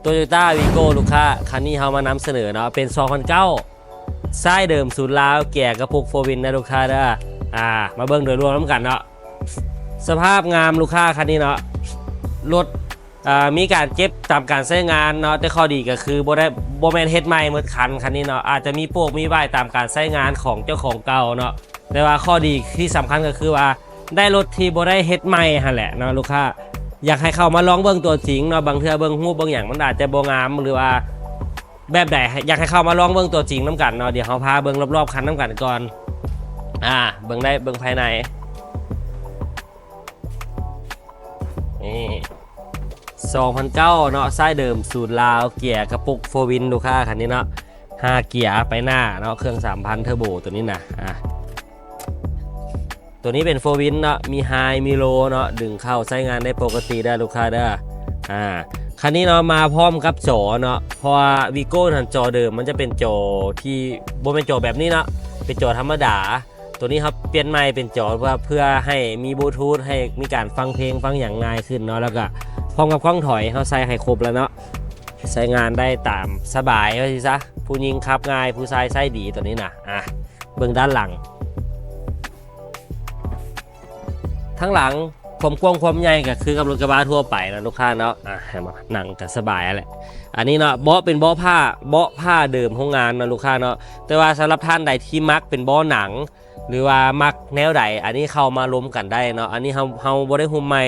Toyota Vigo ລູກຄ້າ, ຄັນນີ້ເຮົາມານຳສະເໜີເນາະ ເປັນ ສອງພັນເກົ້າ ຊາຍເດີມສູນລາວ ເກຍກະປຸກ ໂຟວີນ ເດີລູກຄ້າເດີ. ອາ ມາເບິ່ງໂດຍລວມນຳກັນເນາະ. ສະພາບງາມລູກຄ້າຄັນນີ້ເນາະ, ລົດ ເອີ ມີການເຈັບຕາມການໃຊ້ງານເນາະ, ແຕ່ຂໍ້ດີກໍຄືບໍ່ໄດ້ ບໍ່ແມ່ນເຮັດໃໝ່ໝົດຄັນ. ຄັນນີ້ເນາະ ອາດຈະມີໂປກມີປ້າຍຕາມການໃຊ້ງານຂອງເຈົ້າຂອງເກົ່າເນາະ, ແຕ່ວ່າຂໍ້ດີທີ່ສຳຄັນກໍຄືວ່າໄດ້ລົດທີ່ບໍ່ໄດ້ເຮັດໃໝ່ຫັ້ນແຫຼະເນາະ. ລູກຄ້າຢາກໃຫ້ເຂົ້າມາລອງເບິ່ງຕົວຈິງເນາະ, ບາງເທື່ອເບິ່ງຮູບເບິ່ງຫຍັງມັນອາດຈະບໍ່ງາມ ຫຼືວ່າແບບໃດ, ຢາກໃຫ້ເຂົ້າມາລອງເບິ່ງຕົວຈິງນຳກັນເນາະ. ດຽວເຮົາພາເບິ່ງລອບໆຄັນນຳກັນກ່ອນ. ອາ ເບິ່ງໄດ້ ເບິ່ງພາຍໃນ. ນີ້ ສອງພັນເກົ້າເນາະ, ຊາຍເດີມສູນລາວ ເກຍກະປຸກ ໂຟວີນ ລູກຄ້າ, ຄັນນີ້ເນາະ ຫ້າເກຍໄປໜ້າເນາະ, ເຄື່ອງສາມພັນ ເທີໂບ ຕົວນີ້ນະ. ອາ ຕົວນີ້ເປັນ ໂຟວີນ ເນາະ, ມີໄຮ ມີໂລ ເນາະ, ດຶງເຂົ້າໃຊ້ງານໄດ້ປົກກະຕິເດີລູກຄ້າເດີ. ອາ ຄັນນີ້ເນາະ ມາພ້ອມກັບຈໍເນາະ, ເພາະວ່າ Vigo ຫັ້ນ ຈໍເດີມມັນຈະເປັນຈໍທີ່ບໍ່ແມ່ນຈໍແບບນີ້ເນາະ, ເປັນຈໍທຳມະດາ. ຕົວນີ້ເຮົາປ່ຽນໃໝ່ເປັນຈໍເພື່ອ ເພື່ອໃຫ້ມີບລູທູດ ໃຫ້ມີການຟັງເພງຟັງຫຍັງງ່າຍຂຶ້ນເນາະ, ແລ້ວກະພ້ອມກັບກ້ອງຖອຍ ເຮົາໃສ່ໃຫ້ຄົບແລ້ວເນາະ, ໃຊ້ງານໄດ້ຕາມສະບາຍວ່າຊີ້ຊະ. ຜູ້ຍິງຂັບງ່າຍ ຜູ້ຊາຍໃຊ້ດີຕົວນີ້ນະ. ອາ ເບິ່ງດ້ານຫຼັງ, ທາງຫຼັງຄວາມກວ້າງຄວາມໃຫຍ່ກໍຄືກັບລົດກະບະທົ່ວໄປນະລູກຄ້າເນາະ. ອາ ເຫັນບໍ່? ນັ່ງກໍສະບາຍຫັ້ນແຫຼະ. ອັນນີ້ເນາະ ເບາະເປັນເບາະຜ້າ, ເບາະຜ້າເດີມໂຮງງານເນາະລູກຄ້າເນາະ, ແຕ່ວ່າສຳລັບທ່ານໃດທີ່ມັກເປັນເບາະໜັງ ຫຼືວ່າມັກແນວໃດ ອັນນີ້ເຂົ້າມາລົມກັນໄດ້ເນາະ. ອັນນີ້ເຮົາ ເຮົາບໍ່ໄດ້ຫຸ້ມໃໝ່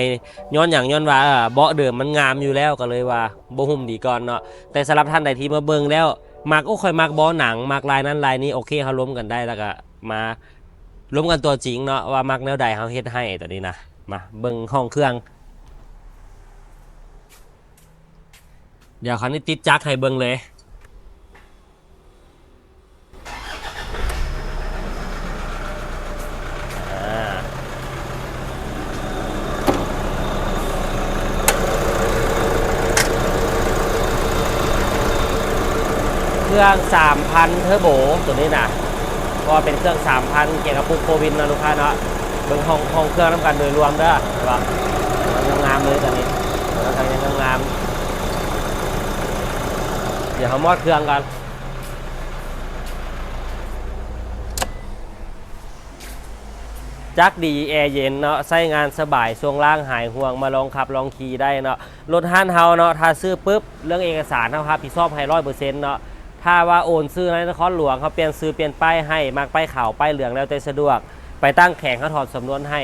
ຍ້ອນຫຍັງ? ຍ້ອນວ່າ ເອີ ເບາະເດີມມັນງາມຢູ່ແລ້ວ ກໍເລີຍວ່າບໍ່ຫຸ້ມດີກ່ອນເນາະ. ແຕ່ສຳລັບທ່ານໃດທີ່ມາເບິ່ງແລ້ວ ມັກ ໂອ້ ຂ້ອຍມັກເບາະໜັງ ມັກລາຍນັ້ນລາຍນີ້, ໂອເຄ ເຮົາລົມກັນໄດ້ ແລ້ວກໍມາລົມກັນຕົວຈິງເນາະ ວ່າມັກແນວໃດ ເຮົາເຮັດໃຫ້ຕົວນີ້ນະ. ມາເບິ່ງຫ້ອງເຄື່ອງ, ດຽວຄັນນີ້ຕິດຈັກໃຫ້ເບິ່ງເລີຍ. ເຄື່ອງສາມພັນ ເທີໂບ ຕົວນີ້ນະ, ເພາະວ່າເປັນເຄື່ອງສາມພັນ ເກຍກະປຸກ ໂຟວີນ ເນາະລູກຄ້າເນາະ. ເບິ່ງຫ້ອງ ຫ້ອງເຄື່ອງນຳກັນໂດຍລວມເດີ, ເຫັນບໍ່? ງາມໆເລີຍຕົວນີ້, ຕົວນັ້ນກໍຍັງງາມໆ. ດຽວເຮົາມອດເຄື່ອງກ່ອນ. ຈັກດີແອເຢັນເນາະ, ໃຊ້ງານສະບາຍ, ຊ່ວງລ່າງຫາຍຫ່ວງ, ມາລອງຂັບລອງຂີ່ໄດ້ເນາະ. ລົດຮ້ານເຮົາເນາະ, ຖ້າຊື້ປຶບ ເລື່ອງເອກະສານເຮົາຮັບຜິດຊອບໃຫ້ຮ້ອຍເປີເຊັນເນາະ. ຖ້າວ່າໂອນຊື່ໃນນະຄອນຫຼວງ, ເຮົາປ່ຽນຊື່ປ່ຽນປ້າຍໃຫ້, ມັກປ້າຍຂາວ ປ້າຍເຫຼືອງ ແລ້ວແຕ່ສະດວກ, ໄປຕັ້ງແຂວງເຮົາຖອນສຳນວນໃຫ້.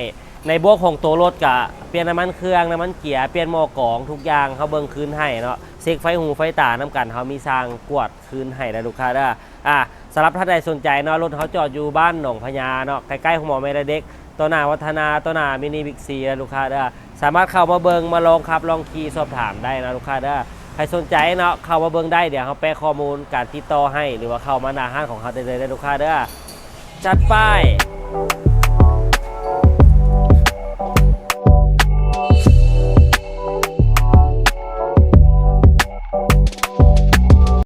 ໃນບວກຂອງໂຕລົດກະປ່ຽນນ້ຳມັນເຄື່ອງ, ນ້ຳມັນເກຍ, ປ່ຽນໝໍ້ກອງ, ທຸກຢ່າງເຮົາເບິ່ງຄືນໃຫ້ເນາະ, ເຊັກໄຟຫູໄຟຕານຳກັນ, ເຮົາມີຊ່າງກວດ ຄືນໃຫ້ໄດ້ລູກຄ້າເດີ. ອາ ສຳລັບທ່ານໃດສົນໃຈເນາະ, ລົດເຮົາຈອດຢູ່ບ້ານໜອງພະຍາເນາະ, ໃກ້ໆໂຮງໝໍແມ່ແລະເດັກ, ຕໍ່ໜ້າວັດທະນາ, ຕໍ່ໜ້າມິນິບິກຊີເດີລູກຄ້າເດີ. ສາມາດເຂົ້າມາເບິ່ງ, ມາລອງຂັບ, ລອງຂີ່, ສອບຖາມໄດ້ເນາະລູກຄ້າເດີ. ໃຜສົນໃຈເນາະ, ເຂົ້າມາເບິ່ງໄດ້, ດຽວເຮົາແປຂໍ້ມູນການຕິດຕໍ່ໃຫ້ ຫຼືວ່າເຂົ້າມາໜ້າຮ້ານຂອງເຮົາໄດ້ເລີຍເດີລູກຄ້າເດີ. ຈັດໄປ.